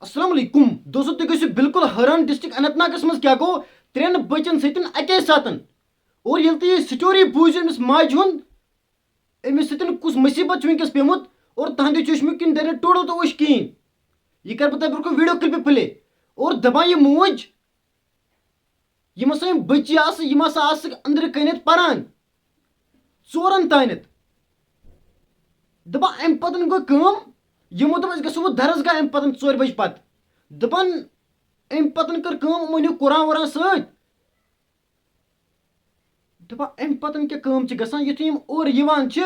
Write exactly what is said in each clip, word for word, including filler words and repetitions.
السلام علیکم دوستو، تُہۍ گٔژھِو بالکل حٲران، ڈسٹرکٹ اننت ناگس منٛز کیٛاہ گوٚو ترٛٮ۪ن بچن سۭتۍ اکے ساتن۔ اور ییٚلہِ تُہۍ یہِ سٹوری بوٗزِو أمِس ماجہِ ہُنٛد، أمِس سۭتۍ کُس مُصیبت چھُ وٕنکیٚس پیوٚمُت، اور تُہنٛدِ چشمہِ کِنۍ ڈرِ ٹوٹل تہٕ اوٚش کِہیٖنۍ۔ یہِ کرٕ بہٕ تۄہہِ برونٛہہ کُن ویڈیو کلپہِ پلے۔ اور دپان یہِ موج، یِم ہسا یِم بچی آسہٕ، یِم ہسا آسہٕ أنٛدرٕ کَنٮ۪تھ پران ژورن تانٮ۪تھ۔ دپان اَمہِ پتہٕ گوٚو کٲم، یِمو دوٚپ أسۍ گژھو وۄنۍ درسگاہ اَمہِ پتہٕ ژورِ بجہِ پتہٕ۔ دپان اَمہِ پتہٕ کٔر کٲم، یِمو نیوٗ قرآن وران سۭتۍ۔ دپان اَمہِ پتہٕ کیٛاہ کٲم چھِ گژھان، یُتھُے یِم اورٕ یِوان چھِ،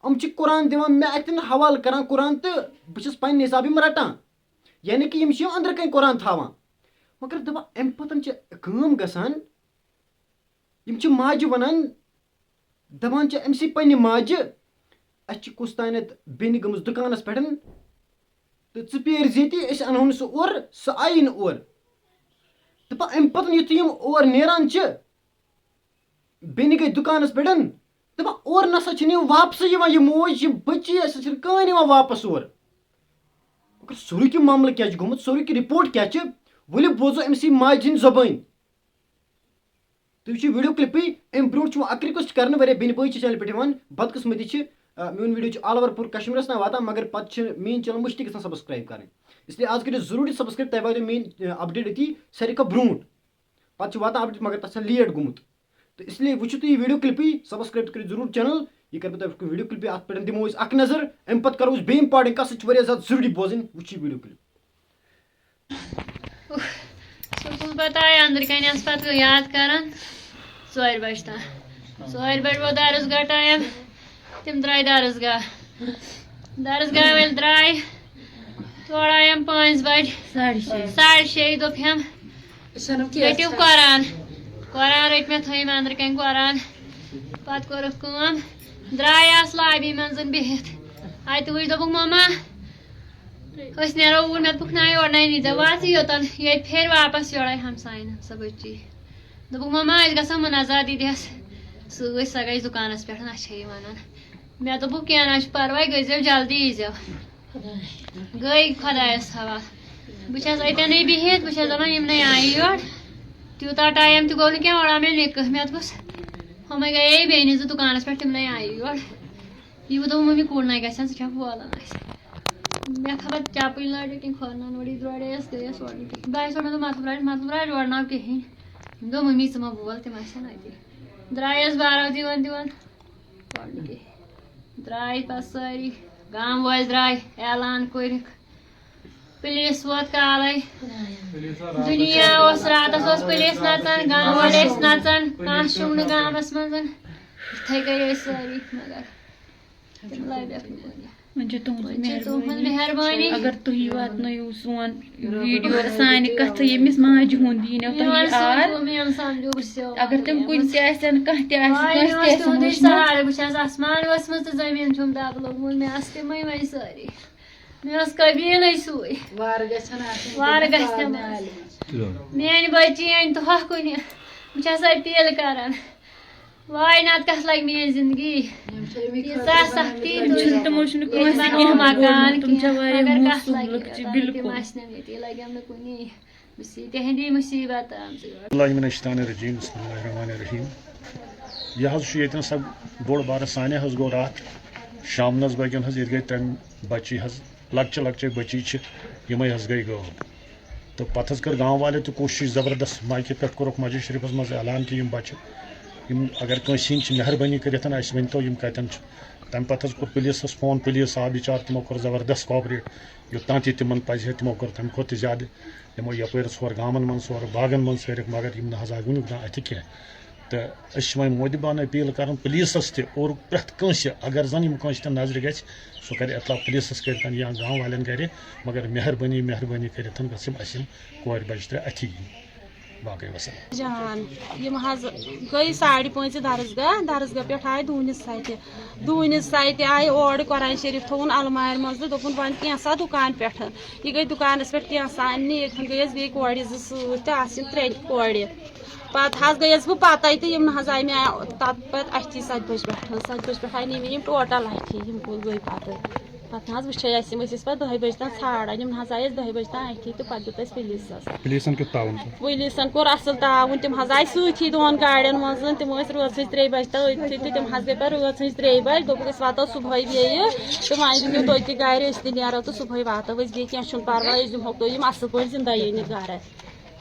یِم چھِ قرآن دِوان مےٚ اَتھٮ۪ن، حوالہٕ کران قرآن تہٕ بہٕ چھُس پننہِ حسابہٕ یِم رٹان۔ یعنی کہِ یِم چھِ یِم أنٛدرٕ کَنۍ قرآن تھاوان۔ مگر دپان اَمہِ پتہٕ چھِ کٲم گژھان، یِم چھِ ماجہِ وَنان، دَپان چھِ أمۍ سٕے پنٛنہِ ماجہِ، اَسہِ چھِ کُس تانٮ۪تھ بیٚنہِ گٔمٕژ دُکانَس پٮ۪ٹھ، تہٕ ژٕ پیٲرۍ زِ ییٚتی، أسۍ اَنہون سُہ اورٕ، سُہ آیی نہٕ اورٕ۔ دَپان اَمہِ پَتہٕ یُتھُے یِم اور نیران چھِ، بیٚنہِ گٔے دُکانَس پٮ۪ٹھ، دَپان اورٕ نہ سا چھِنہٕ یِم واپسٕے یِوان، یہِ موج، یِم بٔچی، اَسہِ چھِنہٕ کٕہٕنۍ یِوان واپَس اور۔ مگر سورُے کہِ معاملہٕ کیٛاہ چھُ گوٚمُت، سورُے کہِ رِپورٹ کیٛاہ چھِ، ؤلِو بوزو أمۍ سٕے ماجہِ ہِنٛدۍ زۄبٲنۍ۔ تُہۍ وٕچھِو ویٖڈیو کِلپٕے۔ اَمہِ برونٛٹھ چھُ وۄنۍ اَکھ رِکوٮ۪سٹ کَرنہٕ واریاہ بیٚنہِ بٲے چھِ چینلہِ پٮ۪ٹھ یِوان۔ بدقٕسمتی چھِ، آ، میون ویٖڈیو چھُ آل اوور پوٗرٕ کشمیٖرَس تام واتان، مگر پَتہٕ چھِ میٛٲنۍ چینل مٔشتٕے گژھان سبسکرایب کَرٕنۍ۔ اس لیے آز کٔرِو ضروٗری سبسکرایب، تۄہہِ واتیو میٛٲنۍ، آ، اپڈیٹ أتی ساروی کھۄتہٕ برونٛٹھ۔ پَتہٕ چھُ واتان اپڈیٹ، مگر تَتھ چھُ لیٹ گوٚمُت۔ تہٕ اس لیے وٕچھِو تُہۍ یہِ ویٖڈیو کِلپٕے، سبسکرایب تہِ کٔرِو ضروٗر چینل۔ یہِ کَرٕ بہٕ تۄہہِ ویٖڈیو کِلپٕے، اَتھ پٮ۪ٹھ دِمو أسۍ اَکھ نظر۔ اَمہِ پَتہٕ کَرو أسۍ بیٚیہِ اِمپاٹنٹ کَتھ، سُہ چھِ واریاہ زیادٕ ضروٗری بوزٕنۍ۔ وٕچھِو ویٖڈیو کِلپ۔ سکوٗل پَتہٕ آیہِ أنٛدرٕ کَنۍ، آسہٕ پَتہٕ یاد کَران ژورِ بَجہِ تام۔ ژورِ بَجہِ ووت درسگاہ ٹایم، تِم درٛاے درسگاہ۔ درسگاہ وٲلۍ درٛاے، تورٕ آیم پانٛژِ بَجہِ۔ ساڑِ شیٚیہِ۔ ساڑِ شیٚیہِ دوٚپ ہٮ۪م، أسۍ اَنو کیک رٔٹِو کھٮ۪تھ۔ قرآن۔ قرآن رٔٹۍ مےٚ، تھٲیِم أنٛدرٕ کَنۍ قرآن۔ پَتہٕ کوٚرُکھ کٲم، درٛاے آسہٕ لابی منٛز بِہِتھ۔ اَتہِ وٕچھ، دوٚپُکھ، مَما، أسۍ نیرو اوٗرۍ۔ مےٚ دوٚپُکھ، نہ، یورٕ نَے نیٖزیو، واتٕے یوتَن۔ ییٚتہِ پھیرۍ واپَس یورَے ہمساین، ہمسا بٔچی۔ دوٚپُکھ، مَما، أسۍ گژھو مُنَزا دیٖدیَس سۭتۍ، سۄ گٔے دُکانَس پٮ۪ٹھ، اَچھا یہِ وَنان۔ مےٚ دوٚپُکھ، کینٛہہ نہ چھُ پَرواے، گٔژھۍزیو جلدی ییٖزیو۔ گٔے خۄدایَس حوال۔ بہٕ چھَس اَتٮ۪نٕے بِہِتھ، بہٕ چھَس دَپان، یِم نَے آیہِ یور۔ تیوٗتاہ ٹایم تہِ گوٚو نہٕ کینٛہہ، اورٕ آو مےٚ نِکہٕ۔ مےٚ دوٚپُس، ہُمَے گٔیے بیٚنہِ زٕ دُکانَس پٮ۪ٹھ، تِم نَے آیہِ یور۔ یہِ وۄنۍ دوٚپ مٔمی، کوٗر نَے گژھن، ژٕ چھَکھ بولان اَسہِ۔ مےٚ خبر چَپٕنۍ لٲجِکھ کِنہٕ کھۄرنَن وٲجِکھ، درٛوڈیس گٔیَس اورٕ نہٕ کِہیٖنۍ۔ بہٕ آیَس اورٕ، مےٚ دوٚپ، مَتہٕ درٛاج، مَتہٕ درٛاج، اورٕ ناو کِہیٖنۍ۔ أمۍ دوٚپ، مٔمی، ژٕ مہ بول، تِم آسَن اَتی۔ درٛایَس بارو دِوان دِوان، اورٕ نہٕ کِہیٖنۍ۔ درٛاے پَتہٕ سٲری، گام وٲلۍ درٛاے، اعلان کوٚرُکھ۔ پُلیٖس ووت کالَے۔ دُنیا اوس، راتَس اوس پُلیٖس نَژان، گام وٲلۍ ٲسۍ نَژان، کانٛہہ شوٚنگ نہٕ گامَس منٛز۔ یِتھَے کٔنۍ ٲسۍ سٲری، مگر تِم لَبٮ۪کھ نہٕ وۄنۍ۔ وۄنۍ چھِ تُہٕنٛز وۄنۍ چھِ تُہٕنٛز مہربٲنی۔ مہربٲنی۔ اگر تُہی واتنٲیِو سون ویٖڈیو، سانہِ کَتھٕ ییٚمِس ماجہِ ہُنٛد یی نو تۄہہِ میون آر۔ سمجھو، میون سمجھو، بہٕ چھَسو اگر تِم کُنہِ تہِ آسن، کانٛہہ تہِ آسہِ، واے، کٲنٛسہِ مےٚ تہِ اوس آسہِ تُہُنٛدُے وٕچھمُت۔ سہارٕ، بہٕ چھَس آسمان وٲژمٕژ تہٕ زٔمیٖن چھُم دَبہٕ لوٚگمُت، مےٚ آسہٕ تِمَے وۄنۍ سٲری۔ مےٚ اوس قبیٖلَے سُے۔ وارٕ گژھن آسٕنۍ وارٕ تٔمِس گژھِ تِم۔ پاونہِ عالمہِ۔ میٛانہِ بٔچی أنۍ تہٕ ہۄکھ کُنہِ۔ بہٕ چھَس اپیٖل کران۔ واے نتہٕ کَتھ لَگہِ میٛٲنۍ زندگی۔ یِم چھِ اَمی ییٖژاہ خٲطرٕ سختی یِم تُج۔ چھِنہٕ، تِمو چھُنہٕ ییٚتہِ کٲنٛسہِ بَنوو کینٛہہ مکان بوٗزمُت، تِم چھِ کینٛہہ۔ واریاہ مگر کَتھ موصوٗف لَگہِ لُکھ چھِ، یوٚتام تِم بِلکُل۔ آسہِ نہٕ ییٚتی، لَگٮ۪م نہٕ کُنی۔ مُصیٖب-، تِہِنٛدی مُصیٖبت آمژٕ یور۔ اللہ من الشیطان الرجیم، بسم اللہ الرحمن الرحیم۔ یہِ حظ چھُ ییٚتٮ۪ن سا بوٚڑ بارٕ سانہِ حظ گوٚو راتھ شامنَس بٲگٮ۪ن حظ، ییٚتہِ گٔے ترٛٮ۪ن بَچی حظ، لۄکچہِ لۄکچہِ بَچی چھِ، یِمَے حظ گٔے غٲب۔ تہٕ پَتہٕ حظ کٔر گام والیو تہِ کوٗشِش زبردست، مایکہِ پٮ۪ٹھ کوٚرُکھ مسجد شریٖفَس منٛز اعلان کہِ یِم بَچہِ، یِم اگر کٲنٛسہِ ہِنٛدۍ چھِ، مہربٲنی کٔرِتھ اَسہِ ؤنۍ تو یِم کَتٮ۪ن چھِ۔ تَمہِ پَتہٕ حظ کوٚر پُلیٖسَس فون، پُلیٖس آو بِچار، تِمو کوٚر زبردست کوآپریٹ، یوٚتام تہِ تِمَن پَزِ ہے تِمو کوٚر تَمہِ کھۄتہٕ تہِ زیادٕ۔ یِمو یَپٲرۍ ژھور گامَن منٛز، ژھور باغَن منٛز ژھٲرِکھ، مگر یِم نہ حظ آے وٕنیُک تام اَتھِ کینٛہہ۔ تہٕ أسۍ چھِ وۄنۍ مودبانہٕ اپیٖل کران پُلیٖسَس تہِ اور پرٛٮ۪تھ کٲنٛسہِ، اگر زَن یِم کٲنٛسہِ تہِ نظرِ گژھِ، سُہ کَرِ اطلاع پُلیٖسَس کٔرۍ تَن یا گام والٮ۪ن کَرِ، مگر مہربٲنی، مہربٲنی کٔرِتھ گژھِ یِم اَسہِ یِم کورِ بَچہِ ترٛےٚ اَتھی یِنۍ۔ باقٕے وَسَلام۔ جان، یِم حظ گٔے ساڑِ پانٛژِ درسگاہ، درسگاہ پٮ۪ٹھ آیہِ دوٗنِس سَتہِ۔ دوٗنِس سَتہِ آیہِ اورٕ، قرآن شریٖف تھوٚوُن اَلمارِ منٛز تہٕ دوٚپُن، "وۄنۍ کینٛہہ سا دُکان پٮ۪ٹھ۔" یہِ گٔے دُکانَس پٮ۪ٹھ کینٛہہ سا اَننہِ، ییٚتٮ۪ن گٔیَس بیٚیہِ کورِ زٕ سۭتۍ تہٕ آسہٕ یِم ترٛےٚ کورِ۔ پَتہٕ حظ گٔیَس بہٕ پَتَے تہٕ یِم نہ حظ آیہِ مےٚ تَتھ پَتہٕ اَتھی سَتہِ بَجہِ پٮ۪ٹھ، سَتہِ بَجہِ پٮ۪ٹھ آیہِ نہٕ مےٚ یِم ٹوٹَل اَتھی، یِم کُل گٔے پَتہٕ۔ پَتہٕ نہ حظ وٕچھے اَسہِ، یِم ٲسۍ أسۍ پَتہٕ دَہہِ بَجہِ تام ژھانٛڈان، یِم نہ حظ آیہِ اَسہِ دَہہِ بَجہِ تام اَتھی تہٕ پَتہٕ دیُت اَسہِ پُلیٖسَس۔ پُلیٖسَن کیُتھ تعاوُن چھُ؟ پُلیٖسَن کوٚر اَصٕل تعاوُن، تِم حظ آیہِ سۭتھی دۄن گاڑٮ۪ن منٛز، تِم ٲسۍ رٲژ ہٕنٛزِ ترٛیٚیہِ بَجہِ تام أتھی تہٕ تِم حظ گٔے پَتہٕ رٲژ ہٕنٛزِ ترٛیٚیہِ بَجہِ، دوٚپُکھ أسۍ واتو صُبحٲے بیٚیہِ تہٕ وۄنۍ بِہِو تُہۍ تہِ گَرِ، أسۍ تہِ نیرو تہٕ صُبحٲے واتو أسۍ بیٚیہِ، کینٛہہ چھُنہٕ پَرواے، أسۍ دِمہوکھ تُہۍ یِم اَصٕل پٲٹھۍ زِندَے أنِتھ گَرٕ۔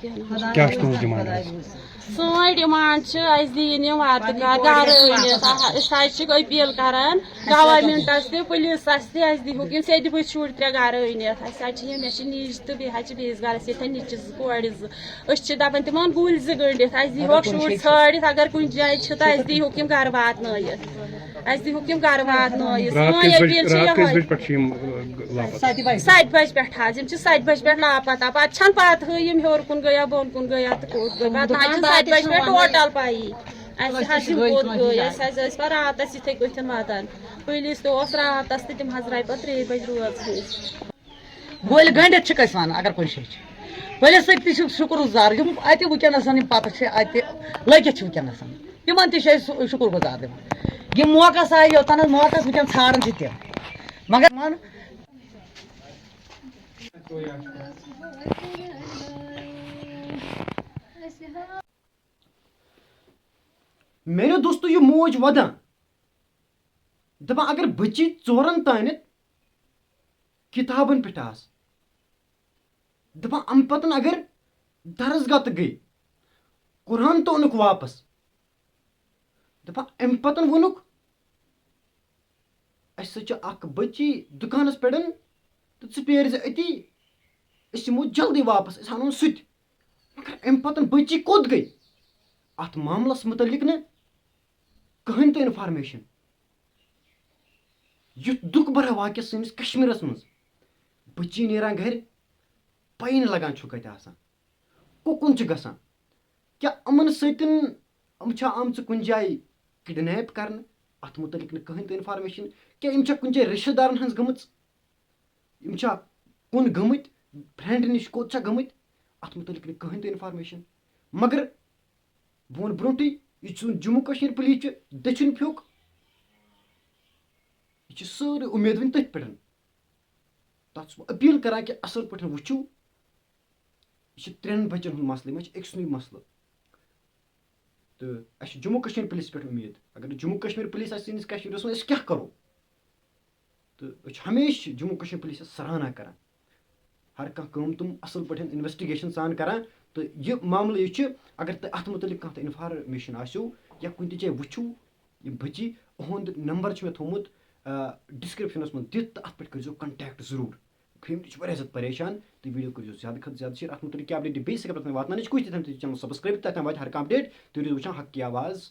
کینٛہہ نہ حظ۔ کیٛاہ چھِ تُہٕنٛز ڈِمانٛڈ حظ؟ سٲنۍ ڈِمانٛڈ چھِ، اَسہِ دِیِن یِم وارٕ کارٕ گَرٕ أنِتھ۔ آ، أسۍ حظ چھِ أپیٖل کَران گورمٮ۪نٛٹَس تہِ، پُلیٖسَس تہِ، اَسہِ دیٖہُکھ یِم سیٚدِ بٔتھۍ شُرۍ ترٛےٚ گَرٕ أنِتھ۔ اَسہِ حظ چھِ یِم، مےٚ چھِ نیٚچِو تہِ بیٚیہِ حظ چھِ بیٚیِس گَرَس ییٚتٮ۪ن نیٚچِوِس کورِ زٕ۔ أسۍ چھِ دَپان تِمَن گُلۍ زٕ گٔنٛڈِتھ، اَسہِ دیٖہوکھ شُرۍ ژھٲنٛڈِتھ، اگر کُنہِ جایہِ چھِ تہٕ اَسہِ دیٖہوکھ یِم گَرٕ واتنٲیِتھ۔ اَسہِ دیٖہُکھ یِم گَرٕ واتنٲیِتھ۔ راتھ سٲنۍ کٔژِ بَجہِ، أپیٖل چھِ راتھ کٔژِ یِہوٚے۔ بَجہِ پٮ۪ٹھ چھِ یِم، آ، لاپَتہ؟ سَتہِ بَجہِ پٮ۪ٹھ حظ، یِم چھِ سَتہِ بَجہِ پٮ۪ٹھ لاپَتہ۔ پَتہٕ چھَنہٕ پَتہٕ ہٕے یِم ہیوٚر کُن گٔیا، بۄن کُن گٔیا تہٕ کوٚت گٔے۔ پَتہٕ نہ حظ چھِنہٕ سَتہِ بَجہِ پٮ۪ٹھ ٹوٹَل پَیی اَسہِ حظ یِم کوٚت گٔے۔ أسۍ حظ ٲسۍ پَتہٕ راتَس یِتھَے کٔٹھۍ واتان۔ پُلیٖس تہِ اوس راتَس تہٕ تِم حظ درٛاے پَتہٕ ترٛیٚیہِ بَجہِ رٲژ ہٕنٛز۔ گولہِ گٔنٛڈِتھ چھِکھ أسۍ وَنان، اگر کُنہِ جایہِ چھِ۔ پُلیٖسٕکۍ تہِ چھِ شُکُر گُزار، یِم اَتہِ وٕنکیٚنَس یِم پَتہٕ چھِ اَتہِ لٔگِتھ چھِ وٕنکیٚنَس۔ تِمَن تہِ چھِ أسۍ شُ-، شُکُر گُزار دِوان۔ یِم موقعس آیہِ یوٚتَن حظ موقعس وٕنکیٚن ژھانڈان چھِ تِم۔ مگر وَن۔ میانیو دوستو، یہِ موج ودان، دپان اگر بچی ژورن تانٮ۪تھ کتابن پٮ۪ٹھ آس، دپان امہِ پتن اگر درسگاہ تہِ گٔے، قرآن تہِ اوٚنُکھ واپس، دپان امہِ پتن ووٚنُکھ، اسہِ سۭتۍ چھِ اکھ بچی دُکانس پٮ۪ٹھ، تہٕ ژٕ پیٲرۍ زِ أتی، أسۍ یِمو جلدی واپس، أسۍ انون سُہ تہِ۔ مگر امہِ پتہٕ بچی کوٚت گٔے؟ اتھ معاملس متعلق نہٕ کٕہٕنۍ تہِ انفارمیشن۔ یُتھ دُکھ بھرا واقعہ سٲنِس کشمیرس منٛز۔ بچی نیران گرِ، پَیی نہٕ لگان چھُ کتہِ آسان، کُکُن چھُ گژھان۔ کیٛاہ یِمن سۭتۍ، یِم چھا آمژٕ کُنہِ جایہِ کڈنیپ کرنہٕ؟ اتھ متعلق نہٕ کٕہٕنۍ تہِ انفارمیشن۔ کیٛاہ یِم چھا کُنہِ جایہِ رشتہٕ دارن ہٕنٛز گٔمٕژ؟ یِم چھا کُن گٔمٕتۍ؟ فرینڈ نِش کوٚت چھا گٔمٕتۍ؟ اتھ متعلق نہٕ کٕہٕنۍ تہِ انفارمیشن۔ مگر بہٕ وَنہٕ برونٛٹھٕے، یُس سون جموں کشمیر پُلیٖس چھُ، دٔچھُن پھیُک، یہِ چھِ سٲرٕے اُمید وٕنہِ تٔتھۍ پٮ۪ٹھ۔ تَتھ چھُس بہٕ اپیٖل کران کہِ اَصٕل پٲٹھۍ وٕچھِو، یہِ چھِ ترٛٮ۪ن بَچَن ہُنٛد مسلہٕ، یہِ ما چھِ أکۍ سُنٛدُے مسلہٕ۔ تہٕ اَسہِ چھُ جموں کشمیر پُلیٖسَس پٮ۪ٹھ اُمید۔ اگر نہٕ جموں کشمیر پُلیٖس آسہِ سٲنِس کشمیٖرَس منٛز، أسۍ کیٛاہ کَرو؟ تہٕ أسۍ چھِ ہمیشہِ جموں کشمیر پُلیٖسَس سراہنا کران۔ ہر کانٛہہ کٲم تِم اَصٕل پٲٹھۍ اِنویسٹِگیشن سان کران۔ تہٕ یہِ معاملہٕ یہِ چھُ، اگر تۄہہِ اَتھ مُتعلِق کانٛہہ تہِ اِنفارمیشن آسیو یا کُنہِ تہِ جایہِ وٕچھِو، یہِ بٔچی، اُہُنٛد نمبر چھُ مےٚ تھوٚومُت، آ، ڈسکرپشنس منٛز دِتھ، تہٕ اَتھ پٮ۪ٹھ کٔرۍزیو contact ضروٗر۔ فیملی چھِ واریاہ زیادٕ پریشان، تہٕ ویٖڈیو کٔرۍزیو زیادٕ کھۄتہٕ زیادٕ شیئر۔ اَتھ مُتعلِق کیٛاہ اپڈیٹ بیٚیہِ سٮ۪کھ پرٛٮ۪تھ واتناونٕچ کوٗشِش، تَمہِ سۭتۍ channel subscribe تہٕ تَمہِ واتہِ ہر کانٛہہ اپڈیٹ، تُہۍ روٗزِو وٕچھان حق کی آواز۔